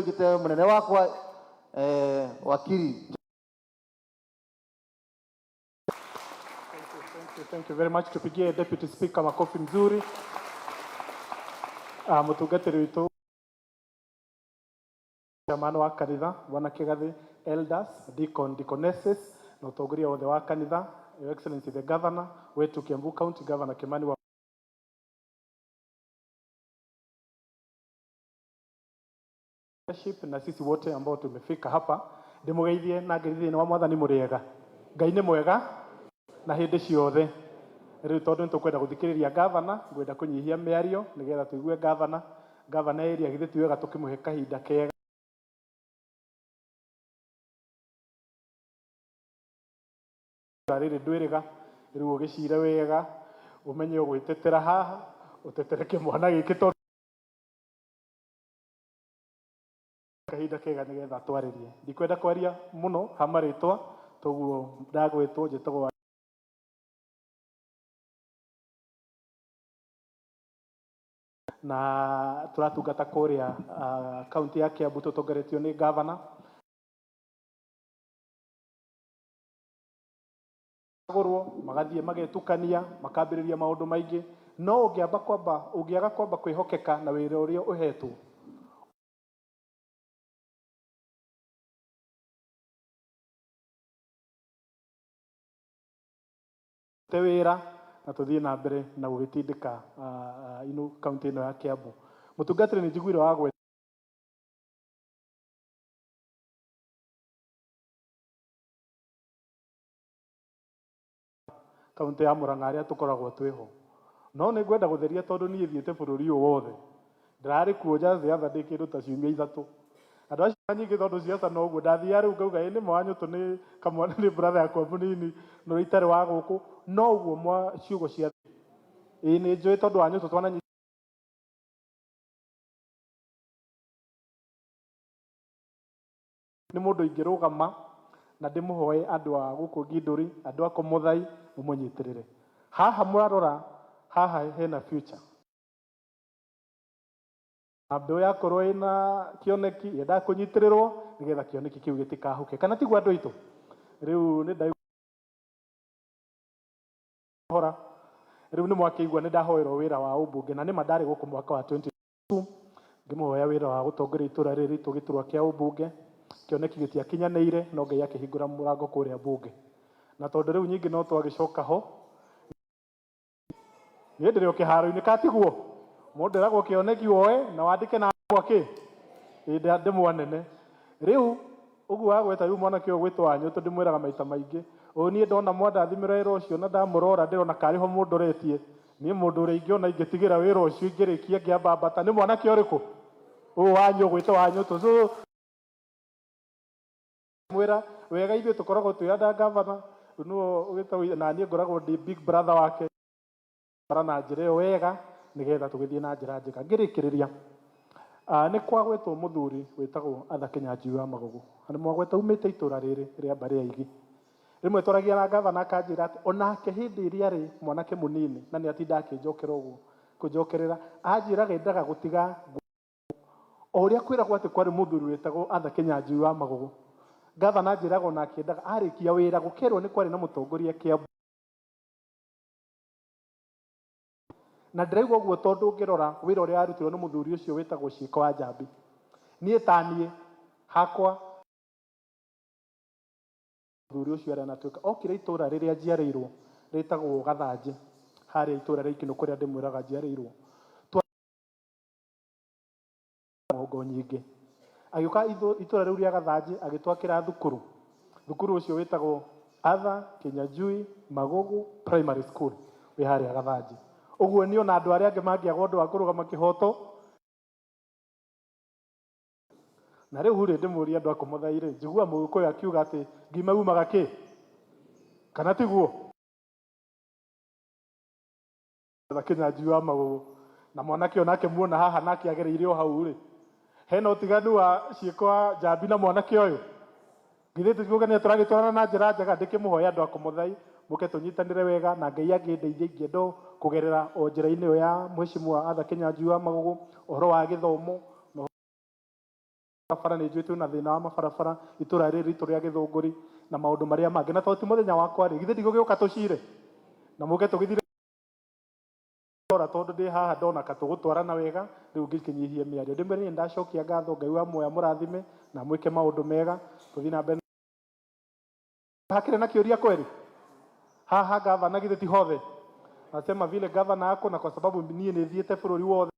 Njĩte mũnene wakwa wakiri. Thank you, thank you, thank you very much. Tupigie Deputy Speaker makofi mzuri. Mũtungatĩri witũ chairman wa kanitha Bwana Kigathi, elders, deacon, deaconesses na ũtongoria wothe wa kanitha, Your Excellency the Governor wetu Kiambu County, Governor Kimani wa leadership na sisi wote ambao tumefika hapa, ndĩmũgeithie na ngeithi thĩinĩ wa Mwathani. Mũrĩega? Ngai nĩ mwega na hĩndĩ ciothe. Rĩu tondũ nĩ tũkwenda gũthikĩrĩria gavana, ngwenda kũnyihia mĩario nĩgetha tũigue gavana. Gavana area githĩ ti wega tũkĩmũhe kahinda kega rĩrĩ ndwĩrĩga rĩu ũgĩcire wega ũmenye ũgwĩtetera haha ũtetere kĩmwana gĩkĩ tondũ kahinda kega nĩgetha twarĩrie. Ndikwenda kwaria mũno ha marĩtwa, toguo ndagwĩtwo njĩtagwo na tũratungata kũrĩa kaunti ya Kiambu tũtongoretio nĩ gavana. Gũrwo magathiĩ magetukania makambĩrĩria maũndũ maingĩ, no ũngĩamba kwamba ũngĩaga kwamba kwĩhokeka na wĩra ũrĩa ũhetwo, te wĩra na tũthiĩ na mbere na gũgĩtindĩka ino kaunti ĩno ya Kiambu. Mũtungatĩri, nĩ njiguire wa kaunti ya Murang'a arĩa tũkoragwo twĩho, no nĩ ngwenda gũtheria tondũ niĩ thiĩte bũrũri ũyũ wothe, ndĩrarĩ kuo just the other day kĩndũ ta ciumia 3. Andũ acio nyingĩ tondũ ciaca noguo ndathiaga rĩu ngauga ĩ nĩ mwanyũtũ nĩ kamwana nĩ brother yakwa mũnini no itarĩ wa gũkũ no ũguo mwa ciugo cia ĩ nĩ njũĩ tondũ wanyũtũ twananyi nĩ mũndũ ingĩrũgama na ndĩmũhoe andũ a gũkũ Ngindũri, andũ a Komothai, mũmũnyitĩrĩre. Haha mũrarora haha hena future na mbeũ yakorwo ĩna kĩoneki yendaga kũnyitĩrĩrwo nĩgetha kĩoneki kĩu gĩtikahuke, kana tiguo andũ aitũ? Rĩu nĩ ndaihora rĩu nĩ mwakĩigua nĩ ndahoerwo wĩra wa ũmbunge, na nĩma ndarĩ gũkũ mwaka wa 20 ngĩmũhoya wĩra wa gũtongoria itũra rĩrĩ ritũ gĩturwa kĩa ũmbunge. Kĩoneki gĩtiakinyanĩire, no Ngai akĩhingũra mũrango kũrĩa mbunge, na tondũ rĩu nyingĩ no twagĩcoka ho niĩ ndĩrĩ o kĩharo-inĩ katiguo mũndũ eragwo kĩoneki woe na wandĩke na mwakĩ ĩ ndemwa nene. Rĩu ũguo wagweta rĩu mwanake ũyũ gwĩtwo Wanyũtũ, ndĩmwĩraga maita maingĩ ũyũ, niĩ ndona mwandathimĩra wĩra ũcio na ndamũrora ndĩrona karĩ ho mũndoretie niĩ mũndũ ũrĩa ingĩona ingĩtigĩra wĩra ũcio ingĩrĩkia ngĩamba mbata nĩ mwanake ũrĩkũ ũyũ wanyu ũgwĩtwo Wanyũtũ. So mwĩra wega ithuĩ tũkoragwo twĩ anda gavana nĩwe ũgĩtagwo na niĩ ngoragwo ndĩ big brother wake bara na njĩra ĩyo wega nĩgetha tũgĩthiĩ na njĩra njega. Ngĩrĩkĩrĩria, nĩ kwagwetwo mũthuri wĩtagwo Arthur Kinyanjui wa Magogo, na nĩ mwagweta umĩte itũra rĩrĩ rĩa mbarĩ ya Igi. Rĩmwe twaragia na gavana akanjĩra atĩ onake hĩndĩ ĩrĩa arĩ mwanake mũnini, na nĩ atinda akĩnjokera ũguo kũnjokerera, anjĩraga endaga gũtiga o ũrĩa kwĩragwo atĩ kwarĩ mũthuri wĩtagwo Arthur Kinyanjui wa Magogo. Gavana anjĩraga onake endaga arĩkia wĩra gũkerwo nĩ kwarĩ na mũtongoria Kiambu, na ndĩraigua ũguo tondũ ũngĩrora wĩra ũrĩa warutirwo nĩ mũthuri ũcio wĩtagwo Ciĩko wa Njambi, niĩ ta niĩ hakwa mũthuri ũcio arĩa anatuĩka okire itũra rĩrĩa njiarĩirwo rĩtagwo Gathanjĩ, harĩa itũra rĩa Ikinũ kũrĩa ndĩmwĩraga njiarĩirwo ngo nyingĩ, agĩũka itũra rĩu rĩa Gathanjĩ agĩtwakĩra thukuru, thukuru ũcio wĩtagwo Arthur Kinyanjui Magogo Primary School wĩ harĩa Gathanjĩ. Ũguo niĩ ona andũ arĩa angĩ mangĩaga ũndũ wa kũrũgama kĩhoto na rĩu rĩ, ndĩmũrie andũ a Kũmũthai rĩ, njigua mũgĩkũyũ akiuga atĩ ngima yumaga kĩ, kana tiguo? Kinyanjui wa Magogo na mwanake ũyũ nake muona haha nake agereire o hau rĩ, hena ũtiganu wa ciĩko wa Njambi na mwanake ũyũ? Githĩ tũtigũkenia tũragĩtwarana na njĩra njega? Ndĩkĩmũhoya andũ a Kũmũthai mũke tũnyitanĩre wega, na Ngai angĩndeithia ingĩenda kũgerera o njĩra-inĩ ĩyo ya Mheshimiwa Arthur Kinyanjui wa Magogo, ũhoro wa gĩthomo na Barabara nĩ njũĩ twĩna thĩna wa mabarabara itũra rĩrĩ ritũ rĩa Gĩthũngũri na maũndũ marĩa mangĩ, na tondũ ti mũthenya wakwa rĩ, githĩ ndigũgĩũka tũcire na mũke tũgĩthire ora, tondũ ndĩ haha ndona ka tũgũtwarana wega. Rĩu ngĩkĩnyihie mĩario, ndĩmwĩre niĩ ndacokia ngatho. Ngai wa muoyo amũrathime na mwĩke maũndũ mega, tũthiĩ na mbere. Hakĩrĩ na kĩũria kweli haha gavana, githĩ ti hothe? Nasema vile gavana ako, na kwa sababu niĩ nĩ thiĩte bũrũri wothe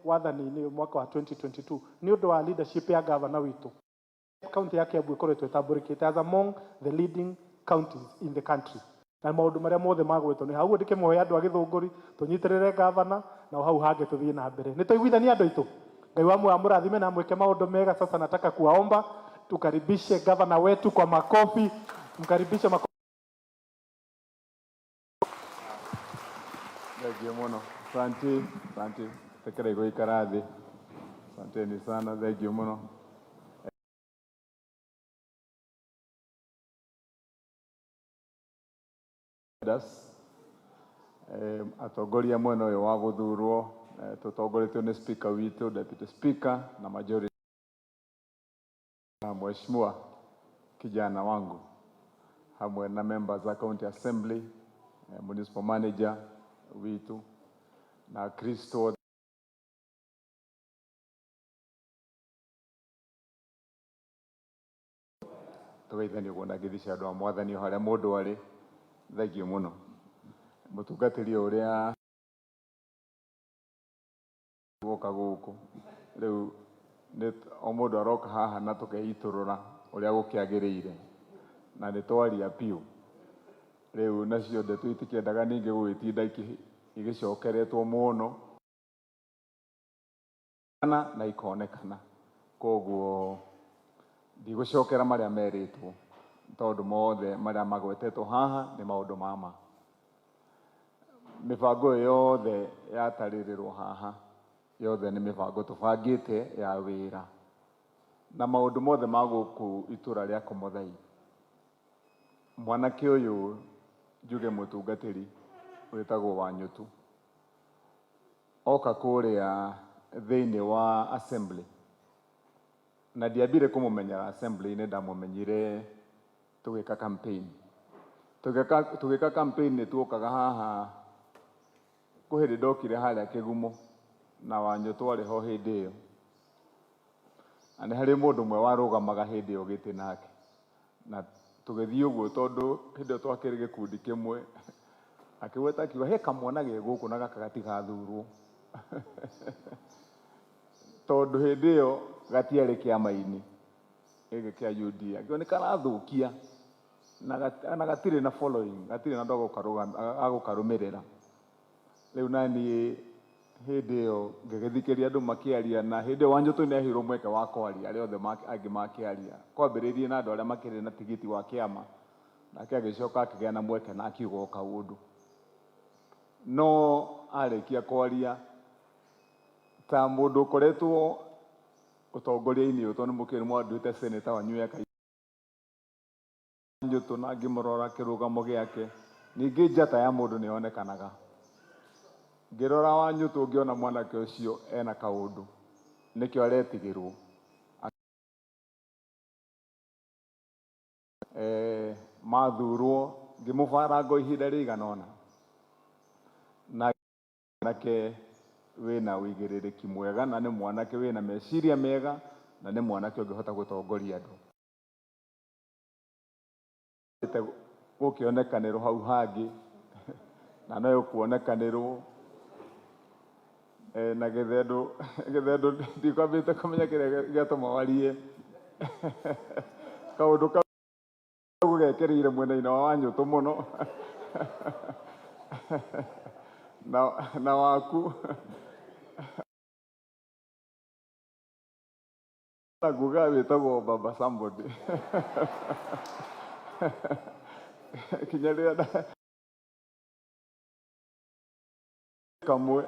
wathani-inĩ mwaka wa 2022 nĩ ũndũ wa leadership ya gavana witũ, kaunti ya Kiambu ĩkoretwo ĩtambũrĩkĩte as among the leading counties in the country, na maũndũ marĩa mothe magwetwo nĩ hau. Ũguo ndĩkĩmũhoya andũ a Gĩthũngũri tũnyitĩrĩre gavana na hau hangĩ tũthiĩ na mbere. Nĩ twaiguithania andũ aitũ? Ngai wa muoyo amũrathime na mwĩke maũndũ mega. Sasa nataka kuwaomba tukaribishe gavana wetu kwa makofi, mkaribishe makofi. Thank you muno. Asante, asante. Tekera gũikara thĩ. Asanteni sana, thank you muno. Elders, atongoria mwena ũyũ wa gũthurwo, tũtongoretio nĩ speaker witũ, deputy speaker na majority na mheshimiwa kijana wangu hamwe na members za county assembly, municipal manager witũ na Kristo tũgeithanie ũguo na ngeithi cia andũ a mwathani o harĩa mũndũ arĩ. Thengiũ mũno mũtungatĩri ũrĩa woka gũkũ rĩu nĩ o mũndũ aroka haha na tũkeitũrũra ũrĩa gũkĩagĩrĩire na nĩ twaria biũ. Rĩu nacio ndeto itikĩendaga ningĩ gũgĩtinda igĩcokeretwo mũno na ikonekana, koguo ndigũcokera marĩa merĩtwo tondũ mothe marĩa magwetetwo haha nĩ maũndũ ma ma. Mĩbango ĩyo yothe yatarĩrĩrwo haha yothe nĩ mĩbango tũbangĩte ya wĩra na maũndũ mothe ma gũkũ itũra rĩa Komothai. Mwanake ũyũ njuge mũtungatĩri wĩtagwo Wanyũtũ oka kũrĩa thĩinĩ wa assembly, na ndiambire kũmũmenyera assembly-inĩ, ndamũmenyire tũgĩka campaign. Tũgĩka campaign nĩ tuokaga haha, kwĩ hĩndĩ ndokire harĩa Kĩgumo na Wanyũtũ arĩ ho hĩndĩ ĩyo, na nĩ harĩ mũndũ ũmwe warũgamaga hĩndĩ ĩyo gĩtĩ nake, na tũgĩthiĩ ũguo tondũ hĩndĩ ĩyo twakĩrĩ gĩkundi kĩmwe, akĩgweta akiuga he kamwana ge gũkũ na gaka gatigathurwo tondũ hĩndĩ ĩyo gatiarĩ kĩama-inĩ gĩkĩ kĩa UDA, akiuga nĩ karathũkia na gatirĩ na following, gatirĩ na andũ a gũkarũmĩrĩra. Rĩu naniĩ hĩndĩ ĩyo ngĩgĩthikĩria andũ makĩaria, na hĩndĩ ĩyo Wanyũtũ nĩ aheirwo mweke wa kwaria, arĩa othe angĩ makĩaria, kwambĩrĩirie na andũ arĩa makĩrĩ na tigiti wa kĩama, nake agĩcoka akĩgĩa na mweke na akiuga o kaũndũ. No arĩkia kwaria, ta mũndũ ũkoretwo ũtongoria-inĩ ũyũ, tondũ nĩ mũkĩrĩ mwanduĩte senator wanyu ya Wanyũtũ, na ngĩmũrora kĩrũgamo gĩake, ningĩ njata ya mũndũ nĩ yonekanaga. Ngĩrora Wanyũtũ ngĩona mwanake ũcio ena kaũndũ, nĩkĩo aretigĩrwo. Mathurwo ngĩmũbaranga ihinda rĩigana ũna, na mwanake wĩna ũigĩrĩrĩki mwega, na nĩ mwanake wĩna meciria mega, na nĩ mwanake ũngĩhota gũtongoria andũ. Gũkĩonekanĩrwo hau hangĩ na no ĩkuonekanĩrwo na gĩthendũ gĩthendũ ndikwambĩte kũmenya kĩrĩa gĩatũma warie kaũndũ kau gekĩrĩire mwena-inĩ wa Wanyũtũ mũno na waku na nguga wĩtagwo baba somebody kinya rĩrĩa kamwe.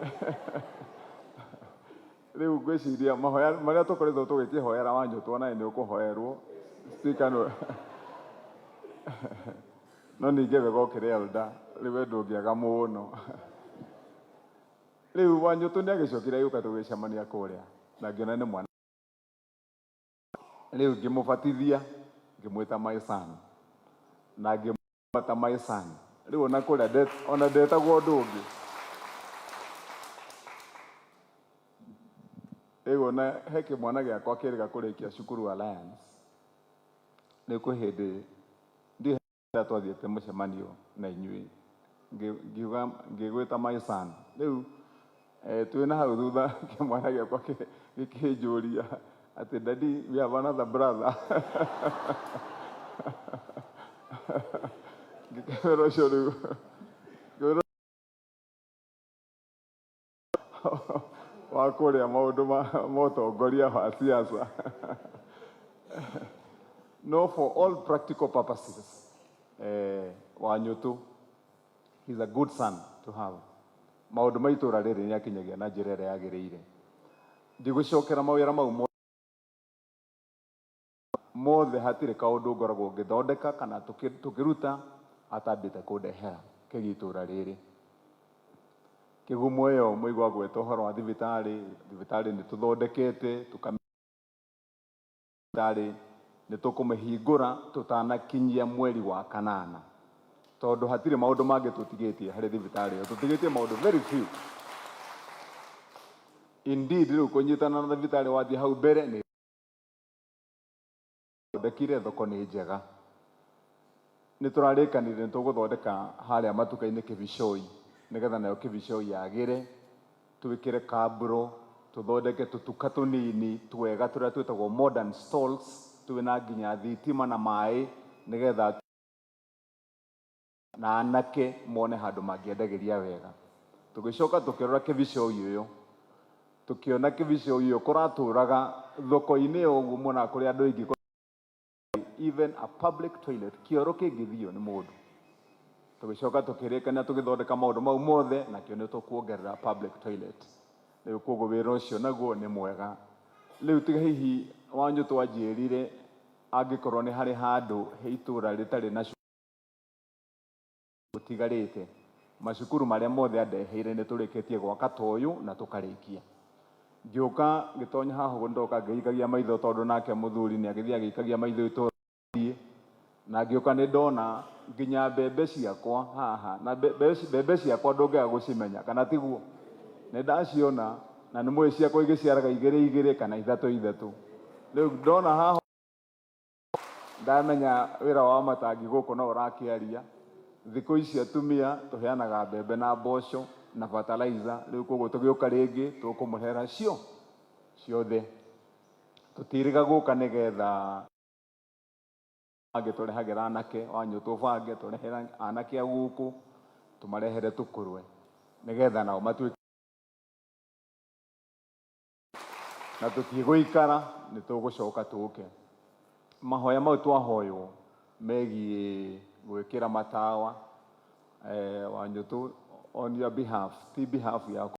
Rĩu ngwĩciria mahoya marĩa tũkoretwo tũgĩkĩhoera Wanyũtũ onawe nĩ ũkũhoerwo speaker, no ningĩ wega ũkĩrĩ elder, rĩu we ndũngĩaga mũno. Rĩu Wanyũtũ nĩ agĩcokire agĩũka tũgĩcemania kũrĩa na ngĩona nĩ mwana. Rĩu ngĩmũbatithia, ngĩmwĩta my son, na ngĩmwĩta my son. Rĩu ona kũrĩa ona ndetagwo ũndũ ũngĩ. Rĩu ona he kĩmwana gĩakwa kĩrĩga kũrĩkia cukuru Alliance. Rĩu kwĩ hĩndĩ ndiũĩ twathiĩte mũcemanio na inyuĩ, ngiuga ngĩgwĩta my son. Rĩu twĩna hau thutha kĩmwana gĩakwa gĩkĩnjũria atĩ, "Daddy, we have another brother." Ngĩkĩmwĩra ũcio rĩu ngĩmwĩra wa kũrĩa maũndũ ma ũtongoria wa siasa. No, for all practical purposes, Wanyũtũ, he's a good son to have. Maũndũ ma itũũra rĩrĩ nĩ akinyagia na njĩra ĩrĩa yagĩrĩire. Ndigũcokera mawĩra mau mothe, hatirĩ kaũndũ ngoragwo ngĩthondeka kana tũkĩruta atambĩte kũndehera kegiĩ itũũra rĩrĩ. Kĩgumo ĩyo mũigua gweta ũhoro wa thibitarĩ, thibitarĩ nĩ tũthondekete, thibitarĩ nĩ tũkũmĩhingũra tũtanakinyia mweri wa kanana, tondũ hatirĩ maũndũ mangĩ tũtigĩtie harĩ thibitarĩ ĩyo, tũtigĩtie maũndũ very few indeed. Rĩu kũnyitana na thibitarĩ wathiĩ hau mbere nĩ thondekire thoko nĩ njega. Nĩ tũrarĩkanire nĩ tũgũthondeka harĩa matuka-inĩ Kĩbicoi, nĩgetha nayo Kĩbicoi yagĩre, twĩkĩre kaburo, tũthondeke tũtuka tũnini twega tũrĩa twĩtagwo modern stalls, twĩna nginya thitima na maĩ, nĩgetha na anake mone handũ mangĩendagĩria wega. Tũgĩcoka tũkĩrora Kĩbicoi ũyũ, tũkĩona Kĩbicoi ũyũ kũratũraga thoko-inĩ ĩyo ũguo muonaga kũrĩ andũ aingĩ, even a public toilet, kĩoro kĩngĩthio nĩ mũndũ. Tũgĩcoka tũkĩrĩkania tũgĩthondeka maũndũ mau mothe, nakĩo nĩ tũkuongerera public toilet. Rĩu koguo wĩra ũcio naguo nĩ mwega. Rĩu tiga hihi Wanyũtũ wanjĩrire angĩkorwo nĩ harĩ handũ he itũũra rĩtarĩ na ũtigarĩte, macukuru marĩa mothe andeheire nĩ tũrĩkĩtie gwaka ta ũyũ na tũkarĩkia. Ngĩũka ngĩtonya haha ũguo, ndoka ngĩikagia maitho, tondũ nake mũthuri nĩ agĩthiĩ agĩikagia maitho itũũra, na ngĩũka nĩ ndona nginya mbembe ciakwa haha, na mbembe ciakwa ndũngĩaga gũcimenya, kana tiguo? Nĩ ndaciona na nĩ mũĩ ciakwa igĩciaraga igĩrĩ igĩrĩ kana ithatũ ithatũ. Rĩu ndona haha ndamenya wĩra wa matangi gũkũ no ũrakĩaria. Thikũ ici atumia tũheanaga mbembe na mboco na fertilizer. Rĩu koguo tũgĩũka rĩngĩ tũkũmũrehera cio ciothe, tũtirĩga gũka nĩgetha angĩ tũrehagĩra anake. Wanyũtũ ũbange tũrehere anake a gũkũ, tũmarehere tũkũrwe nĩgetha nao matuĩke na tũtigũikara, nĩ tũgũcoka tũke. Mahoya mau twahoywo megiĩ gwĩkĩra matawa, Wanyũtũ, on your behalf, ti behalf yakwa.